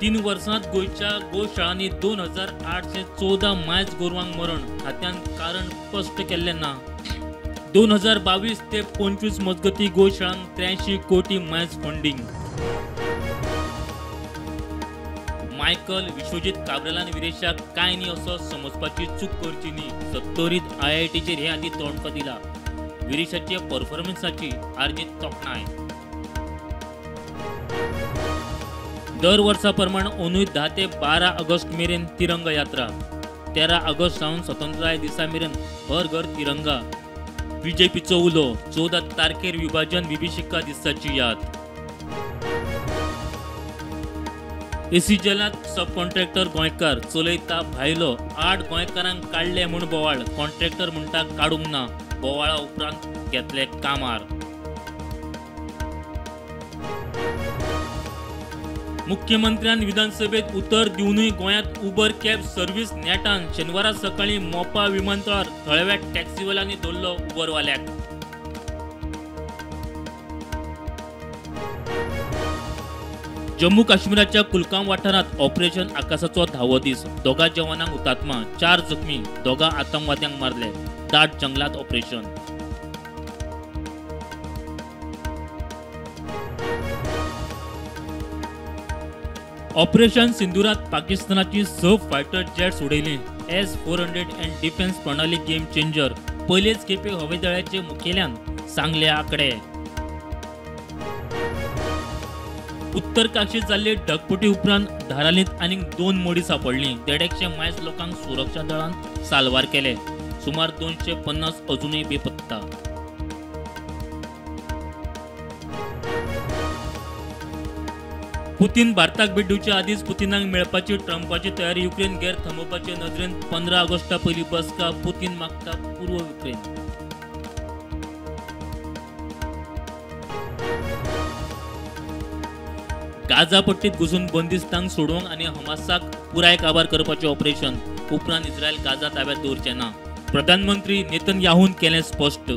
3 वर्सांत गोंयच्या गोशाळांनी 2814 मायज गोरवांक मरण, खात्यान कारण स्पश्ट केल्लें ना. 2022 ते 25 मजगती गोशाळांक 83 कोटी मायज फंडींग. मायकल विश्वजीत काब्रालान विरेशाक कांय न्ही असो समजपाची चूक करची न्ही. सत्तरीत आयआयटीचेर हे आदीं तोंडको दिला. विरेशाचे परफॉर्मन्साची आर्जीत तोखणाय. दर वर्सा प्रमाण अंदूय 10 ते 12 ऑगस्ट मेरेन तिरंगा यात्रा. 13 ऑगस्ट सावन स्वतंत्रताय दिसा मेरेन हर घर तिरंगा. बीजेपीचो उलो, 14 तारखेर विभाजन विभीषिका दिसाची याद. एसी जेलांत सब कॉन्ट्रॅक्टर गोंयकार चलयता भायलो, 8 गोंयकारांक काडले म्हूण बोवाळ. कॉन्ट्रॅक्टर म्हणटा काडूंक ना, बोवाळा उपरांत घेतले कामार. मुख्यमंत्र्यान विधानसभेत उतर दिवनूय गोंयांत उबर कॅब सर्व्हिस नेटान. शेनवारा सकाळीं मोपा विमानतळार थळाव्या टॅक्सीवाल्यांनी धरलो उबरवाल्याक. जम्मू काश्मीराच्या कुलगाम वाठारांत ऑपरेशन आकाशाचो 10वो दीस. 2 जवानांक हुतात्मा, 4 जखमी, 2 आतंकवाद्यांक मारले. दाट जंगलात ऑपरेशन. ऑपरेशन सिंदुरात पाकिस्तानाची 6 फायटर जेट्स उडयली. S-400 and defence Pranali game changer. पयलेच खेपे हवाई दळाचे मुखेल्यान सांगले आकडे. उत्तर काशीत जाल्ले ढगफुटी उपरांत धारालींत आनीक 2 मडीं सांपडलीं. 150 मायज लोकांक सुरक्षा दळान साल्वार केले. सुमार 250 अजुनूय बेपत्ता. पुतीन भारताक भेट दिवचे आदींच पुतीनाक मेळपाची ट्रंपाची तयारी. युक्रेन गैर थांबोवपाचे नदरेन 15 ऑगस्टा पयली बसका. पुतीन मागता पूर्व युक्रेन. गाझा पट्टीत घुसून बंदिस्तांक सोडोवंक आनी हमासाक पुराय काबार करपाचें ऑपरेशन. उपरांत इस्रायल गाझा ताब्यात दवरचें ना. प्रधानमंत्री नेतन्याहून केलें स्पश्ट.